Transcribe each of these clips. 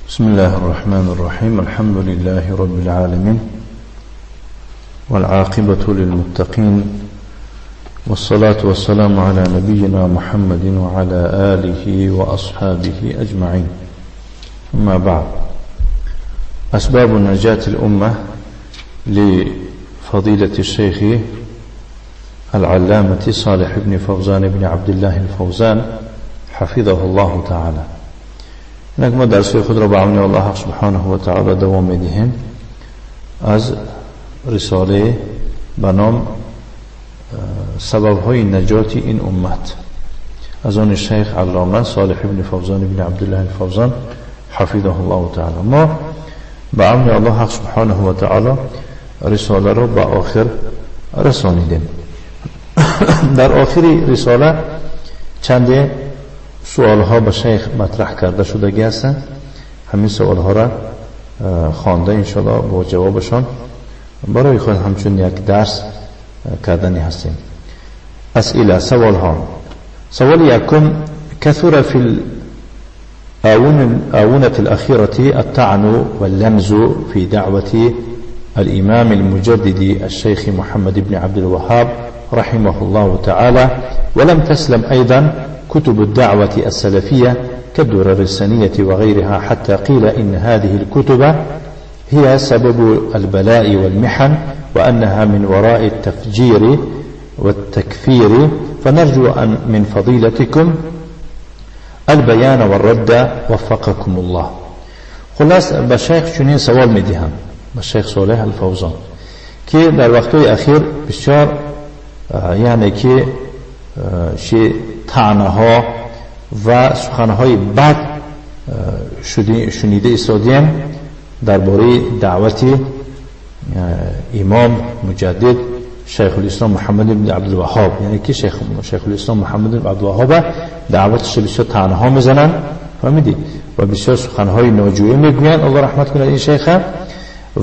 بسم الله الرحمن الرحيم. الحمد لله رب العالمين، والعاقبة للمتقين، والصلاة والسلام على نبينا محمد وعلى آله وأصحابه أجمعين. أما بعد، أسباب نجاة الأمة لفضيلة الشيخ العلامة صالح بن فوزان بن عبد الله الفوزان حفظه الله تعالى. اینک ما درس خود را به عون الله سبحانه و تعالی دوام میدهیم از رساله به نام سبب های نجات این امت از آن شیخ علامه صالح بن فوزان بن عبدالله الفوزان حفظه الله تعالی. ما به عون الله سبحانه و تعالی رساله را به آخر رسانیدیم. در آخر رساله چند سوال ها به شیخ مطرح کرده شدگی هستند. همین سوال ها را خوانده انشالله با جوابشان برای خود همچون یک درس کردنی هستیم. اسئله، سوال ها. سوال یکم: كثر في الآونة الأخيرة الطعن واللمز في دعوة الإمام المجدد الشيخ محمد بن عبد الوهاب رحمه الله تعالى، ولم تسلم أيضا كتب الدعوة السلفية كالدرر السنية وغيرها، حتى قيل إن هذه الكتب هي سبب البلاء والمحن وأنها من وراء التفجير والتكفير، فنرجو أن من فضيلتكم البيان والرد وفقكم الله. خلاص به شیخ چنین سوال میدهم، به شیخ صالح الفوزان، که در وقتهای اخیر بسیار یعنی که شی طعنه ها و سخنهای بد شنیده ایستادیم درباره دعوت امام مجدد شیخ الاسلام محمد بن عبدالوهاب. یعنی که شیخ الاسلام محمد بن عبدالوهاب دعوتش بسیار طعنه ها میزنن، فهمیدی، و بسیار سخنهای ناجویه میگویند، الله رحمت کنه این شیخ،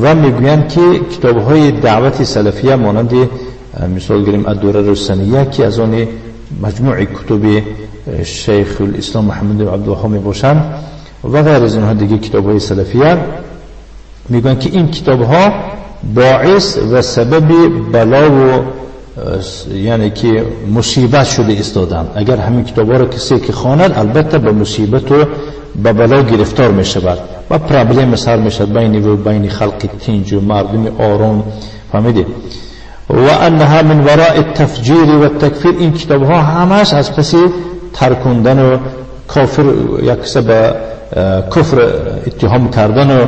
و میگویند که کتابهای دعوت سلفیه مانند مثال گیریم الدرر السنیه که از آن مجموع کتب شیخ الاسلام محمد بن عبدالوهاب میباشند و غیر از اینها دیگه کتابهای سلفیه، میگن که این کتابها باعث و سبب بلا و یعنی که مصیبت شده ایستادند. اگر همین کتابها رو کسی که خواند البته به مصیبت و به بلا گرفتار می شود و problem سر می شود بین و بین خلق تینج و مردم آرام، فهمیدی؟ و انها من وراء التفجیر و التکفیر، این کتاب ها همش از پس ترکوندن و کافر یک به کفر اتهام کردن و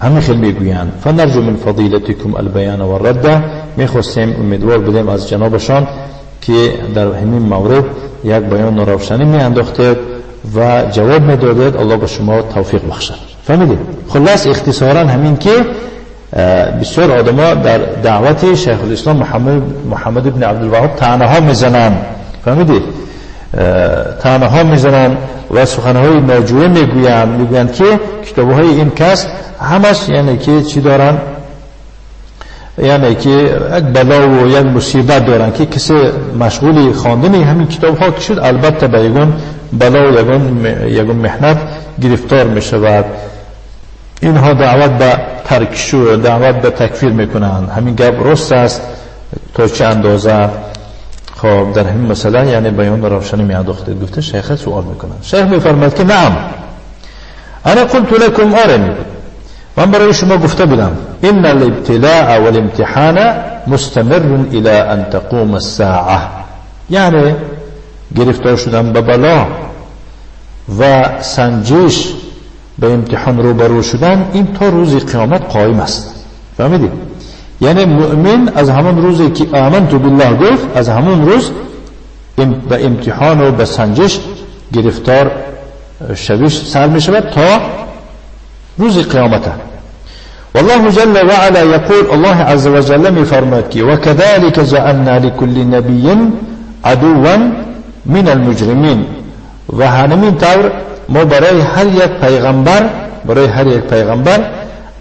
همین خیلی میگویند. فنرجو من فضیلتکم البیان و الرد، میخواستیم امیدوار بودیم از جنابشان که در همین مورد یک بیان روشنی میانداختید و جواب میدادید، الله به شما توفیق بخشد. فهمیدید؟ خلاص اختصارا همین که بسیار آدما در دعوت شیخ الاسلام محمد بن عبدالوهاب طعنه ها میزنن، فهمیدید؟ طعنه ها میزنن و سخنهای ناجوره میگویند، میگویند که کتابهای این کس همش یعنی که چی دارن، یعنی که یک بلا و یک مصیبت دارن که کسی مشغول خواندن همین کتاب ها که شد البته به یگون بلا و یگون محنت گرفتار میشود. اینها دعوت به ترک شو، دعوت به تکفیر میکنن. همین گپ راست است تا چه اندازه؟ خب در همین مسئله یعنی بیان روشنی میانداخته. گفته شیخ سوال میکنن، شیخ میفرماید که نعم انا قلت لكم، آره میگه من برای شما گفته بودم، ان الابتلاء والامتحان مستمر الى ان تقوم الساعه، یعنی گرفتار شدن به بلا و سنجش به امتحان روبرو شدن این تا روز قیامت قائم است. فهمیدید؟ یعنی مؤمن از همون روزی که آمنت بالله گفت، از همون روز به امتحان و به سنجش گرفتار شویش سر می شود تا روز قیامت. والله جل وعلا يقول، الله عز وجل می فرماید که وكذلك جعلنا لكل نبي عدوا من المجرمین، و همین طور ما برای هر یک پیغمبر، برای هر یک پیغمبر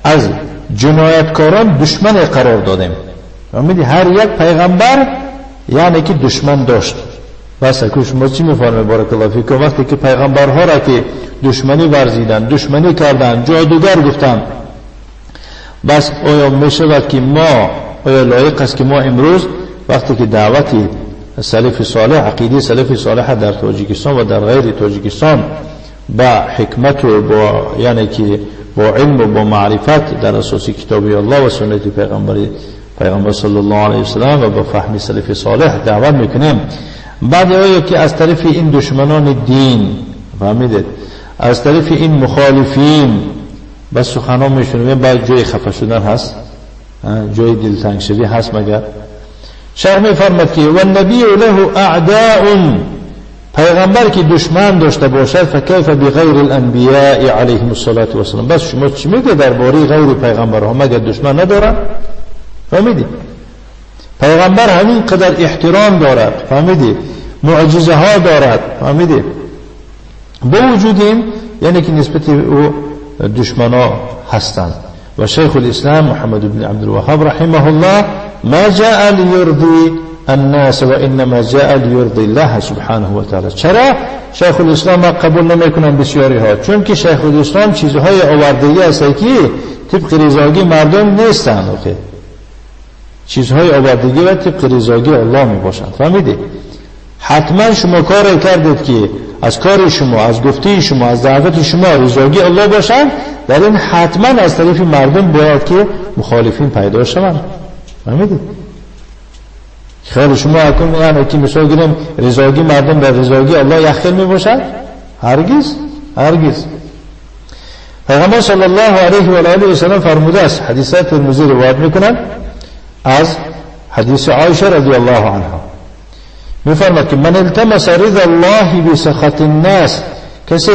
از جنایتکاران دشمن قرار دادیم. فهمیدی؟ هر یک پیغمبر یعنی که دشمن داشت. بس اکو شما چی میفرمایید بارک الله فیکم؟ وقتی که پیغمبرها را که دشمنی ورزیدن، دشمنی کردن، جادوگر گفتن، بس آیا میشود که ما، آیا لایق است که ما امروز وقتی که دعوت سلف صالح، عقیده سلف صالح در تاجیکستان و در غیر تاجیکستان با حکمت و با یعنی که با علم و با معرفت در اساس کتاب الله و سنت پیغمبر صلی الله علیه و سلم و با فهم سلف صالح دعوت میکنیم، بعد آیا که از طرف این دشمنان دین، فهمیدید، از طرف این مخالفین بس سخنان میشونیم، بعد جای خفه شدن هست، جای دلتنگ شوی هست؟ مگر شیخ میفرماد که و النبی له اعداء، پیغمبر که دشمن داشته باشد، فکیف بغیر الانبیاء علیهم الصلاة والسلام. بس شما چی میگه درباره غیر پیغمبرها؟ مگر دشمن ندارن؟ فهمیدی؟ پیغمبر همین قدر احترام دارد، فهمیدی، معجزه ها دارد، فهمیدی، با وجود این یعنی که نسبت او دشمنا هستند. و شیخ الاسلام محمد بن عبدالوهاب رحمه الله ما جاء لیرضی الناس و انما جاء لیرضی الله سبحانه و تعالی. چرا شیخ الاسلام قبول نمیکنن بسیاری ها؟ چون که شیخ الاسلام چیزهای آوردگی است که طبق رضاگی مردم نیستند، آخه چیزهای آوردگی و طبق رضاگی الله می باشند. فهمیدی؟ حتما شما کار کردید که از کار شما، از گفته شما، از دعوت شما رضاگی الله باشند، در این حتما از طرف مردم باید که مخالفین پیدا شوند. فهمیدی؟ خیال شما اکن یعنی که مثال گیریم رضاگی مردم در رضاگی الله یخیل می باشد؟ هرگز، هرگز. پیغمبر صلی الله علیه و آله و سلم فرموده است، حدیث ترمذی روایت میکنند از حدیث عایشه رضی الله عنها، میفرماد که من التمس رضا الله بسخط الناس، کسی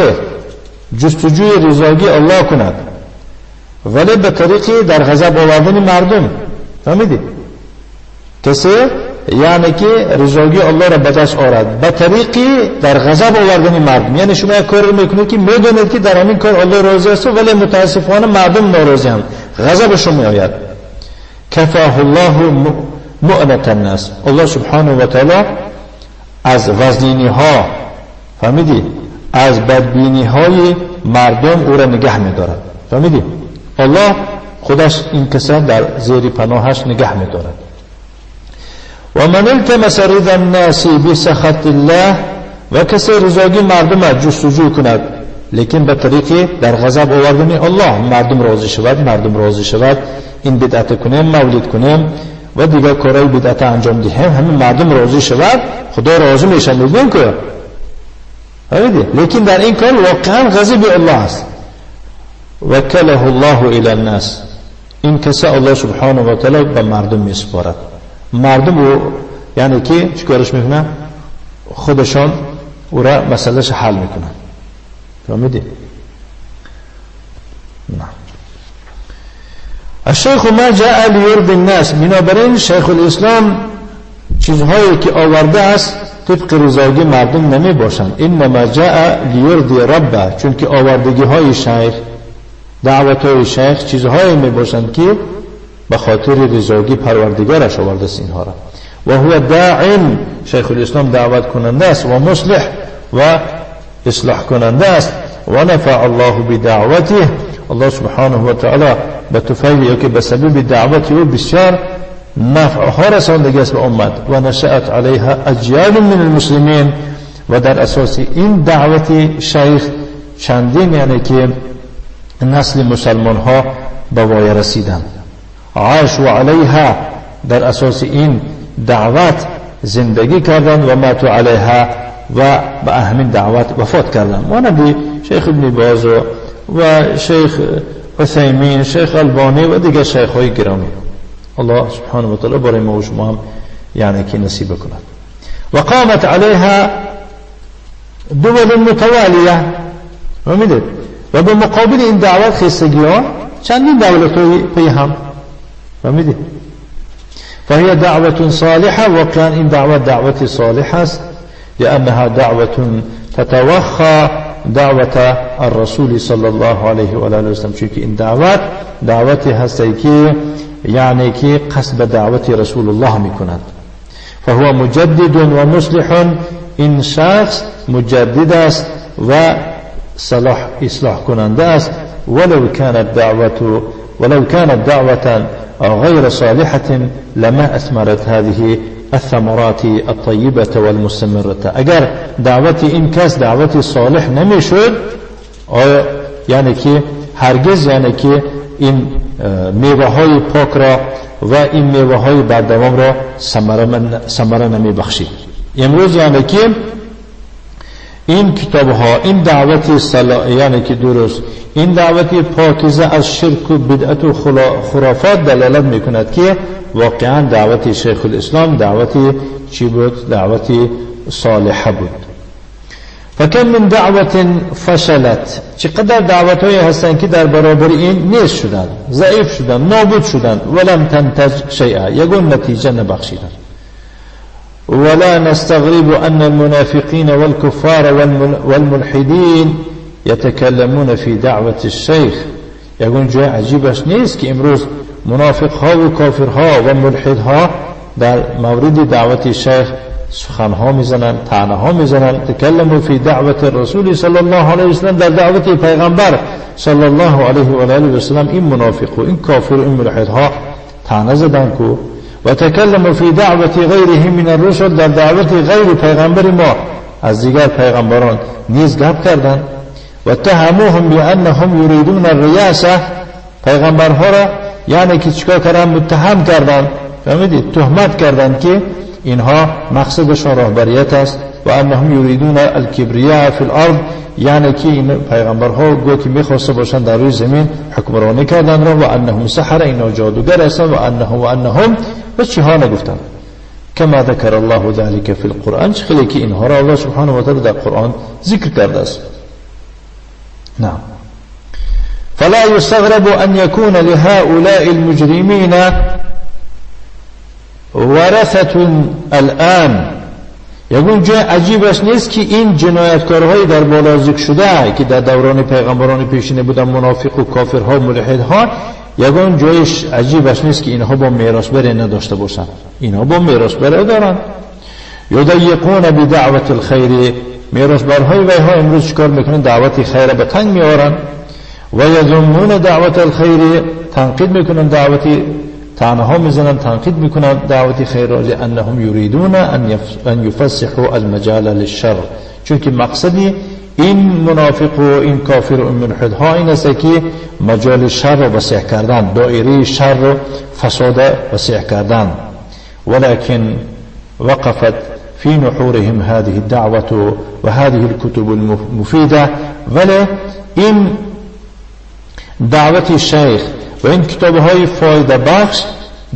جستجوی رضاگی الله کند ولی به طریقی در غضب آوردن مردم، فهمیدی؟ کسی یعنی که رضاگی الله را به دست آرد به طریقی در غضب آوردن مردم، یعنی شما یک کار میکنید که میدونید که در همین کار الله راضی است ولی متاسفانه مردم ناراضی اند، غضب شما میآید. کفاه الله مؤنة الناس، الله سبحانه و تعالی از وزنینی ها، فهمیدی، از بدبینی های مردم او را نگه میدارد. فهمیدی؟ الله خودش این کسان در زیر پناهش نگه میدارد. و من التمس رضا الناس بسخط الله، و کسی رضاگی مردم جستجو کند لیکن به طریقی در غضب آوردن الله، مردم راضی شود، مردم راضی شود، این بدعت کنیم، مولد کنیم و دیگر کارهای بدعت انجام دهیم، همین مردم راضی شود، خدا راضی میشه، میگیم که فهمیدی؟ لیکن در این کار واقعا غضب الله است. وکله الله الی الناس، این کسی الله سبحانه و تعالی به مردم میسپارد، مردم او یعنی که چیکارش میکنن؟ خودشان او را مسئلهش حل میکنن. فهمیدی؟ نه. الشیخ ما جاء لیرضی الناس، بنابراین شیخ الاسلام چیزهایی که آورده است طبق رضاگی مردم نمی باشند. انما جاء لیرضی ربه، چون که آوردگی های شیخ، دعوت های شیخ چیزهایی می باشند که به خاطر رضاگی پروردگارش آورده است اینها را. و هو داع، شیخ الاسلام دعوت کننده است، و مصلح و اصلاح کننده است. و نفع الله بدعوته، الله سبحانه و تعالی به طفیل یا که به سبب دعوت او بسیار نفع ها رساندگی است به امت. و نشأت علیها اجیال من المسلمین، و در اساس این دعوت شیخ چندین یعنی که نسل مسلمان ها به وای رسیدند. عاشوا علیها، در اساس این دعوت زندگی کردند، و ماتوا علیها، و به اهمین دعوت وفات کردند. و نبی شیخ ابن باز و شیخ عثیمین، شیخ البانی و دیگر شیخ های گرامی. الله سبحانه و تعالی برای ما و شما هم یعنی که نصیب کند. و قامت علیها دول متوالیه، فهمیدید؟ و به مقابل این دعوت خستگی ها چندین دولت های پی هم، فهمیدید؟ فهي دعوة صالحة، واقعا این دعوت دعوت صالح است، لأنها دعوة تتوخى دعوة الرسول صلى الله عليه وآله وسلم، چون این دعوت دعوت هستی که یعنی که قصد به دعوت رسول الله میکند. فهو مجدد و مصلح، این شخص مجدد است و صلاح اصلاح کننده است. ولو كانت دعوة غير صالحة لما أثمرت هذه الثمرات الطيبة والمستمرة. اگر دعوت این کس دعوت صالح نمیشد، آیا یعنی که هرگز یعنی که این میوه های پاک را و این میوه های بردوام را ثمره نمی بخشید. امروز یعنی که این کتاب ها، این دعوت یعنی که درست، این دعوت پاکیزه از شرک و بدعت و خرافات دلالت میکند که واقعا دعوت شیخ الاسلام دعوت چی بود؟ دعوت صالحه بود. فکم من دعوت فشلت، چقدر دعوت هایی هستند که در برابر این نیست شدند، ضعیف شدند، نابود شدند، ولم تنتج شیئا، یگون نتیجه نبخشیدند. ولا نستغرب أن المنافقين والكفار والملحدين يتكلمون في دعوة الشيخ. یگون جای عجیبش نیست که امروز منافق ها و کافرها و ملحدها در مورد دعوت شیخ سخنها میزنند، طعنه ها میزنند. تکلموا فی دعوت الرسول صلی الله علیه و سلم، در دعوت پیغمبر صلی الله علیه و آله و سلم این منافق و این کافر و این ملحدها طعنه زدند کو. و تکلموا فی دعوت غیره من الرسل، در دعوت غیر پیغمبر ما از دیگر پیغمبران نیز گپ کردند. و اتهموهم بانهم یریدون الریاسه، پیغمبرها را یعنی که چیکار کردن؟ متهم کردند، فهمیدید؟ تهمت کردند که اینها مقصدشان راهبریت است. و انهم یریدون الکبریاء فی الارض، یعنی که این پیغمبرها گو که میخواسته باشند در روی زمین حکمرانی کردن را. و انهم سحر، اینا جادوگر هستند. و انهم و انهم و چیها نگفتند. کما ذکر الله ذلك فی القرآن، خیلی که اینها را الله سبحانه و تعالی در قرآن ذکر کرده است. نعم. فلا يستغرب أن يكون لهؤلاء المجرمين ورثة الآن. یگون جای عجیبش نیست که این جنایتکارهای در بالا ذکر شده که در دوران پیغمبران پیشینه بودن، منافق و کافرها و ملحدها، یگون جایش عجیبش نیست که اینها با میراث بره نداشته باشند. اینها با میراث بره دارند. یضیقون بدعوة الخیر، میراث برهای ویها امروز چیکار میکنن؟ دعوت خیر به تنگ میارن. و یذمون دعوت الخیر، تنقید میکنن دعوت، طعنه ها میزنن، تنقید میکنن دعوت خیر را. لانهم یریدون ان یفسحوا المجال للشر، چون که مقصدی این منافق و این کافر و این ملحدها این است که مجال شر را وسیع کردن، دایره شر و فساد وسیع کردن. ولكن وقفت في نحورهم هذه الدعوة وهذه الكتب المفيدة. ولی این دعوت شیخ و این کتاب های فایده بخش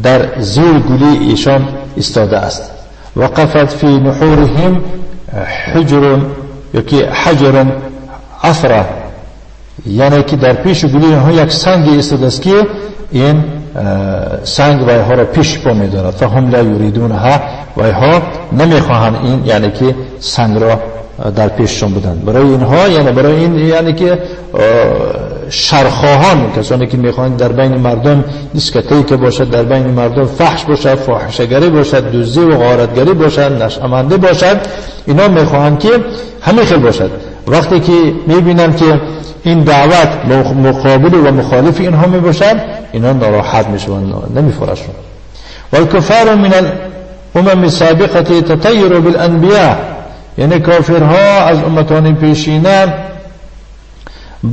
در زیر گلی ایشان ایستاده است. وقفت فی نحورهم حجر، یکی حجر عفره، یعنی که در پیش گلی اینها یک سنگ ایستاده است که این سنگ ویها را پیش پا می‌دارد. فهم لا یریدونها، ویها نمیخواهند این یعنی که سنگ را در پیششان بودند. برای اینها یعنی برای این یعنی که شرخواهان، کسانی که میخواهند در بین مردم دیسکتیک باشد، در بین مردم فحش باشد، فاحشه‌گری باشد، دزدی و غارتگری باشد، نشأمنده باشد، اینا میخواهند که همه خیل باشد. وقتی که میبینند که این دعوت مقابل و مخالف اینها میباشد، اینا ناراحت میشوند، نمیفرشند. والکفار من الامم السابقه تطیر بالانبیاء، یعنی کافرها از امتان پیشینه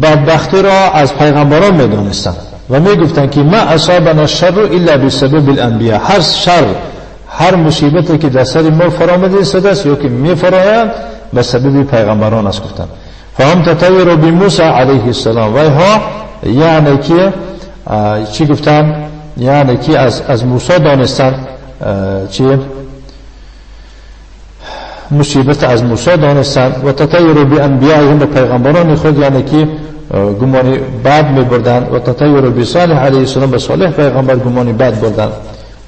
بدبختی را از پیغمبران میدانستند و میگفتند که ما اصابنا الشر الا بسبب الانبیاء، هر شر، هر مصیبتی که در سر ما فرامده است یا که میفراید به سبب پیغمبران است گفتند. فهم تطیر بموسی علیه السلام، ویها یعنی که چی گفتند؟ یعنی که از موسی دانستند، چی مصیبت از موسی دانستند. و تطیر بانبیائهم، به پیغمبران خود یعنی که گمان بد می‌بردند. و تطیر بصالح علیه السلام، به صالح پیغمبر گمان بد بردند.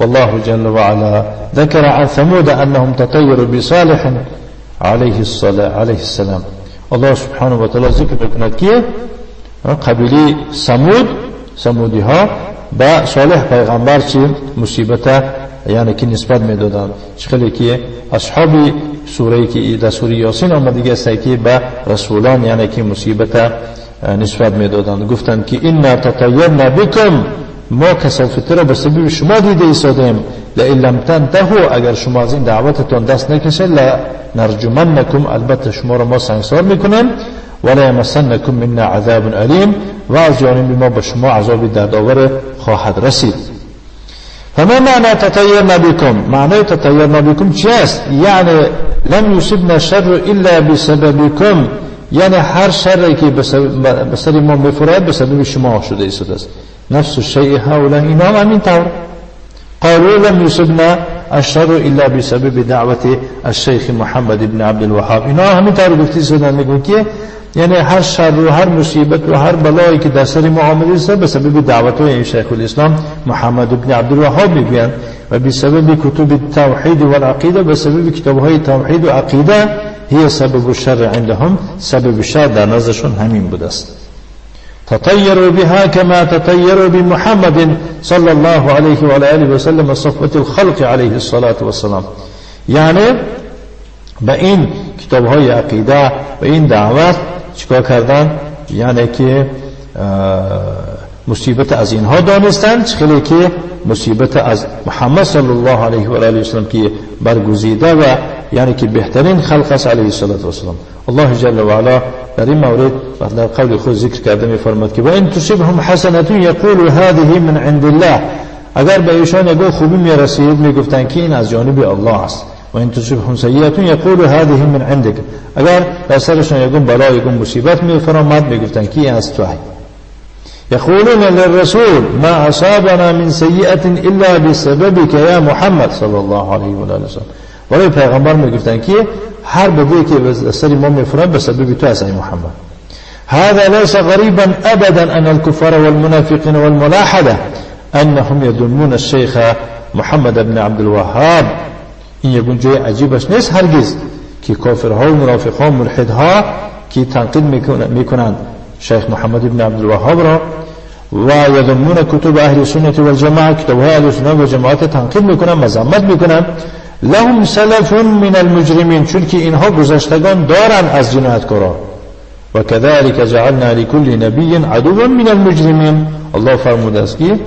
والله جل وعلا ذكر عن ثمود انهم تطیروا بصالح علیه السلام. الله سبحانه و تعالی ذکر میکند که قبیله ثمود، ثمودی ها با صالح پیغمبر چی مصیبت یعنی که نسبت میدادند. چخلی که اصحاب سوره که در سوره یاسین آمده است که به رسولان یعنی که مصیبت نسبت میدادند. گفتند که انا تطیرنا بکم، ما کثافت را به سبب شما دیده ایستادیم، لئن لم تنتهوا، اگر شما از این دعوتتان دست نکشید، لنرجمنکم، البته شما را ما سنگسار میکنیم، ولا یمسنکم منا عذاب الیم، و از جانب ما به شما عذاب دردآور خواهد رسید. فما معنی تطیرنا بکم؟ معنی تطیرنا بکم چی است؟ یعنی لم یصبنا شر الا بسببکم، یعنی هر شری که به سر ما میفرد به سبب شما شده ایستاده است. نفس الشیء هؤلاء، اینا هم همین طور قالوا لم يصبنا الشر الا بسبب دعوت الشیخ محمد بن عبد الوهاب. اینا همین طور گفتی شدن، میگن که یعنی هر شر و هر مصیبت و هر بلایی که در سر ما آمده است به سبب دعوت های شیخ الاسلام محمد بن عبدالوهاب میگویند، و بسبب کتب التوحید والعقیده، به سبب کتاب های توحید و عقیده، هي سبب الشر عندهم، سبب الشر در نزدشون همین بوده است. تطيروا بها كما تطيروا بمحمد صلى الله عليه وعلى آله وسلم صفوة الخلق عليه الصلاة والسلام. یعنی به این کتاب های عقیده و این دعوت چیکار کردن؟ یعنی که مصیبت از اینها دانستند، خیلی که مصیبت از محمد صلی الله علیه و آله و سلم که برگزیده و یعنی که بهترین خلق است علیه الصلاة والسلام. الله جل و علا در این مورد در قول خود ذکر کرده می‌فرماد که و ان تصبهم حسنة یقولوا هذه من عند الله، اگر به ایشان یک خوبی میرسید میگفتند که این از جانب الله است. و ان تصبهم سیئة یقولوا هذه من عندك، اگر در سرشان یک بلا یک مصیبت میفرماد میگفتند که این از تو است. يقولون للرسول ما أصابنا من سيئة إلا بسببك يا محمد صلى الله عليه وآله وسلم. برای پیغمبر میگفتند که هر بدی که به سر ما میفرماد به سبب تو است ای محمد. هذا ليس غريبا أبدا أن الكفار والمنافقين والملاحدة أنهم يذمون الشيخ محمد بن عبد الوهاب. این یه جای عجیبش نیست هرگز که کافرها و منافقها و ملحدها که تنقید میکنند شیخ محمد بن عبدالوهاب را، و یذمون کتب اهل سنت و الجماعه، کتاب های اهل سنت و جماعت تنقید میکنن، مذمت میکنن. لهم سلف من المجرمین، چون که اینها گذشتگان دارن از جنایتکاران. و كذلك جعلنا لكل نبی عدوا من المجرمین. الله فرموده است که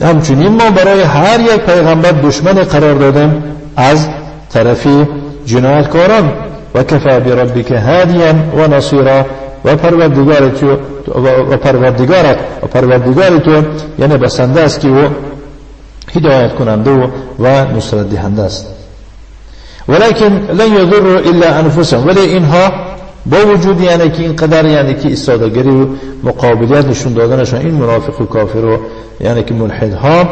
همچنین ما برای هر یک پیغمبر دشمن قرار دادیم از طرف جنایتکاران. و کفا بربک هادیا و نصیرا، و پروردگار تو و پروردگارت و پروردگار تو یعنی بسنده است که او هدایت کننده و نصرت دهنده است. ولكن لن يضر الا انفسهم، ولی اینها با وجود یعنی که اینقدر یعنی که ایستادگری و مقابلیت نشون دادنشون این منافق و کافر و یعنی که ملحدها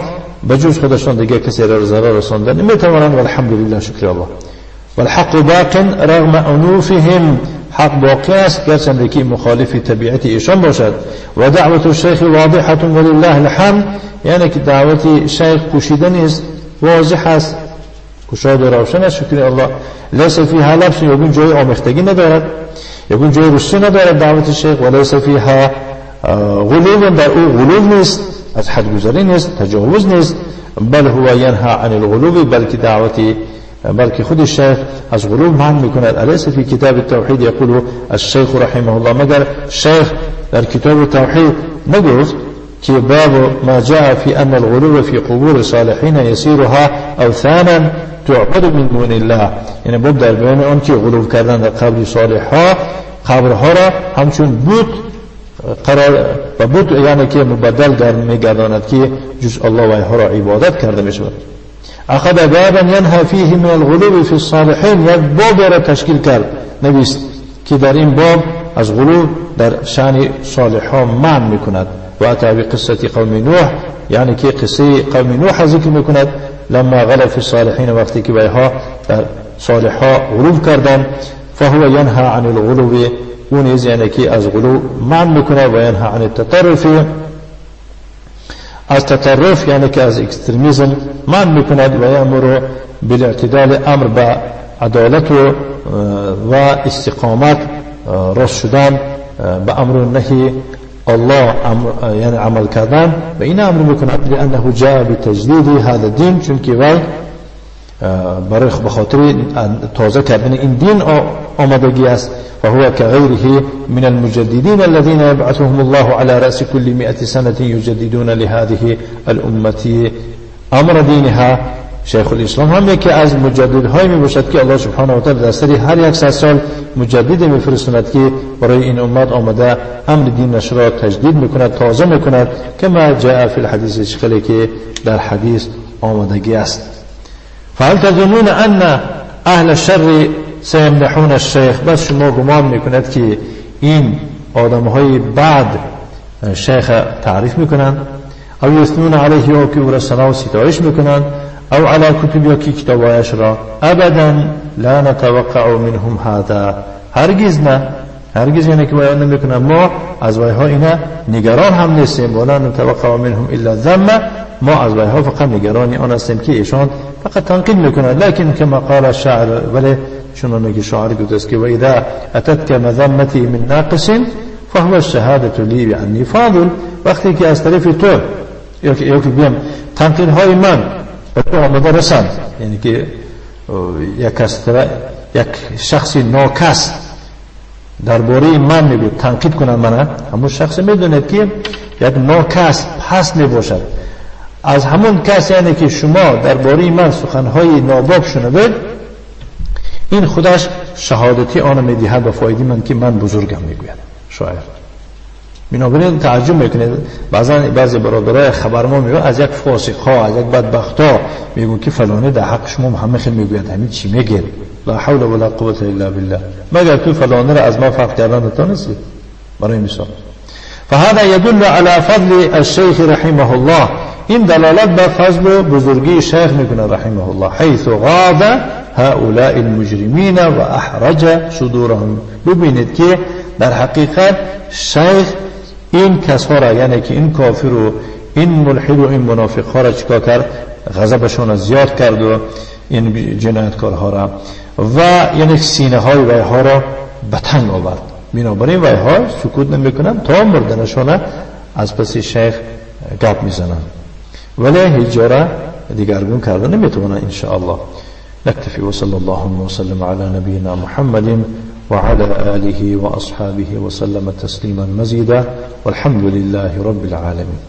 به جز خودشان دیگه کسی را ضرر رساندن نمیتوانند. والحمدلله، شکر الله. والحق باق رغم انوفهم، حق باقی است گرچه که مخالف طبیعت ایشان باشد. و دعوت الشیخ واضحة ولله الحمد، یعنی که دعوت شیخ پوشیده نیست، واضح است، گشاد و روشن است، شکر الله. لیس فیها لبس، یگون جای آمیختگی ندارد، یگون جای رشته ندارد دعوت شیخ. و لیس فیها غلو، در او غلو نیست، از حد گذری نیست، تجاوز نیست. بل هو ینها عن الغلو، بلکه دعوت بلکه خود الشیخ از غلو منع میکند. الیس فی کتاب التوحید یقول الشیخ رحمه الله، مگر شیخ در کتاب التوحید نگفت که باب ما جاء فی ان الغلو فی قبور الصالحین یسیرها اوثانا تعبد من دون الله، یعنی باب در بیان آن که غلو کردن در قبر صالحها، قبرها را همچون بت قرار و بت یعنی که مبدل میگرداند که جز الله و اینها را عبادت کرده میشود. اخذ بابا ینها فیه من الغلو فی الصالحین، یک باب را تشکیل کرد نویست که در این باب از غلو در شأن صالحها منع میکند. و اتى بقصة قوم نوح، یعنی که قصه قوم نوح ذکر میکند. لما غلو فی الصالحین، وقتی که بیها در صالحها غلو کردند، فهو ینها عن الغلو، او نیز یعنی که از غلو منع میکند. و ینها عن التطرف، از تطرف یعنی که از اکستریمیزم منع میکند. و یامر بالاعتدال، امر به عدالت و استقامت، راست شدن به امر و نهی الله یعنی عمل کردن به این امر میکند. لانه جاء بتجدید هذا الدین، چون که وی برای بخاطر تازه کردن این دین آمدگی است. فهو كغيره من المجددين الذين يبعثهم الله على رأس كل 100 سنة يجددون لهذه الأمة امر دینها. شیخ الاسلام هم یکی از مجددهای می باشد که الله سبحانه و تعالی در سر هر 100 سال مجدد میفرستاند که برای این امت آمده امر دینش را تجدید میکند، تازه میکند، کما جاء فی الحدیث، شکلی که در حدیث آمدگی است. فهل تظنون ان اهل الشر سیمدحون الشیخ؟ بس شما گمان میکند که این آدمهای بعد شیخ تعریف میکنند، او یثنون علیه، یا که او را ثنا و ستایش میکنند، او علی کتب، یا که کتابایش را؟ ابدا لا نتوقع منهم هذا، هرگز نه، هرگز یعنی که بیان نمیکنه. ما از ویها اینا نگران هم نیستیم. ولا نتوقع منهم الا ذم، ما از ویها فقط نگرانی آن هستیم که ایشان فقط تنقید میکنند. لكن كما قال الشاعر، ولی چنانه که شاعر گفته است که و اذا اتتك مذمتی من ناقص فهو الشهادة لی بانی فاضل. وقتی که از طرف تو یا که بیم تنقیدهای من به تو آمده رسند، یعنی که یک شخصی ناکس درباره من میگوید تنقید کنند من، همون شخص میدوند که یک ناکس پس میباشد، از همون کس یعنی که شما درباره من سخنهای ناباب شنوید، این خودش شهادتی آن میدهد به فایده من که من بزرگم، میگوید شاعر. بنابراین تعجب میکنید بعضا بعضی برادرای خبر ما میگن از یک فاسق ها، از یک بدبخت ها میگن که فلانی در حق شما همه خیلی میگوید، همین چی میگه؟ لا حول ولا قوت الا بالله، مگر تو فلانی را از ما فرق کردن نتونستی؟ برای مثال فهذا يدل على فضل الشيخ رحمه الله، این دلالت بر فضل و بزرگی شیخ میکنه رحمه الله، حيث غاض هؤلاء المجرمین و احرج صدورهم. ببینید که در حقیقت شیخ این کسها را، یعنی که این کافر و این ملحد و این منافق ها را چیکار کرد؟ غضبشون زیاد کرد و این جنایتکارها را و یعنی سینه های ویها را به تنگ آورد. بنابراین ویها سکوت نمیکنن تا مردنشان از پس شیخ گپ میزنن، ولی هیچ جا را دیگرگون کرده نمیتونن ان شاء الله. نكتفي وصلى الله وسلم على نبينا محمد وعلى آله وأصحابه وسلم تسليما مزيدا والحمد لله رب العالمين.